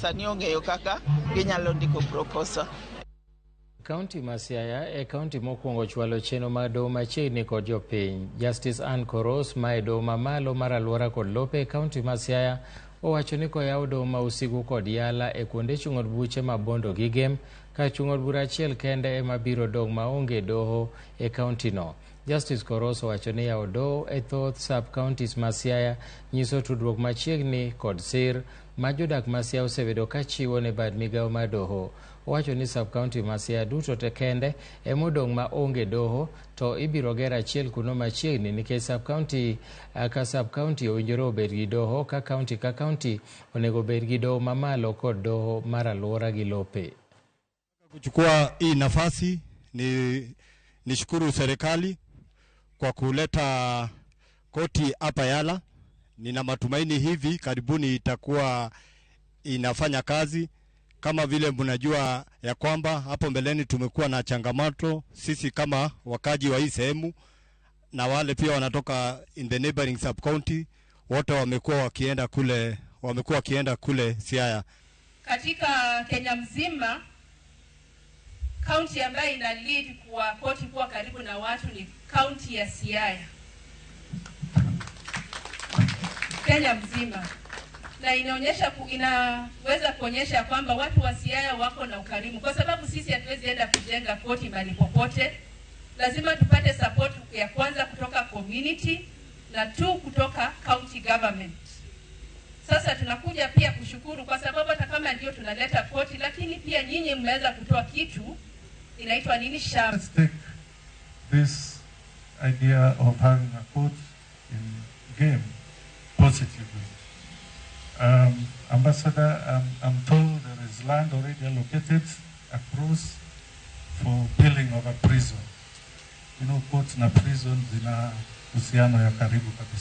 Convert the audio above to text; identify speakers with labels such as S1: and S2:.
S1: sani ong'eyo kaka ginyalo ndiko proposal.
S2: Kaunti ma Siaya e kaunti mokwongo chwalo chenro mag doho machiegni kod jopiny. Justice Ann Koros ma e doho mamalo mar alwora kod lope e kaunti ma Siaya owacho ni koyaw doho ma Usigu kod Yala e kuonde chung' od buche ma Bondo gi Gem, kar chung' od bura achiel kende ema biro dong' maonge doho e kaunti no. Justice Koros owacho ni yawo doho e thoth sub counties ma Siaya nyiso tudruok machiegni kod sir ma jodak ma Siaya osebedo ka chiwo ne bad migawo mar doho. Owacho ni sub county ma Siaya duto te kende emodong' ma onge doho to ibiro ger achiel kuno machiegni nikech sub county ka sub county owinjore obed gi doho ka county ka county onego bed gi doho mamalo kod doho mar alwora gi lope.
S3: Kuchukua hii nafasi ni nishukuru serikali kwa kuleta koti hapa Yala. Nina matumaini hivi karibuni itakuwa inafanya kazi. Kama vile mnajua ya kwamba hapo mbeleni tumekuwa na changamoto sisi kama wakaji wa hii sehemu na wale pia wanatoka in the neighboring sub county, wote wamekuwa wakienda kule Siaya.
S4: Katika Kenya mzima, kaunti ambayo ina lead kwa koti kuwa karibu na watu ni kaunti ya Siaya, Kenya mzima, na inaweza kuonyesha kwamba watu wa Siaya wako na ukarimu, kwa sababu sisi hatuwezi enda kujenga koti mahali popote. Lazima tupate support ya kwanza kutoka community na two kutoka county government. Sasa tunakuja pia kushukuru kwa sababu hata kama ndio tunaleta koti, lakini pia nyinyi mmeweza kutoa kitu inaitwa nini, shamba.
S5: Let's take this idea of having a court in Gem positively. Ambassador, I'm told there is land already allocated across for building of a prison. Court na prison zina uhusiano ya karibu kabisa.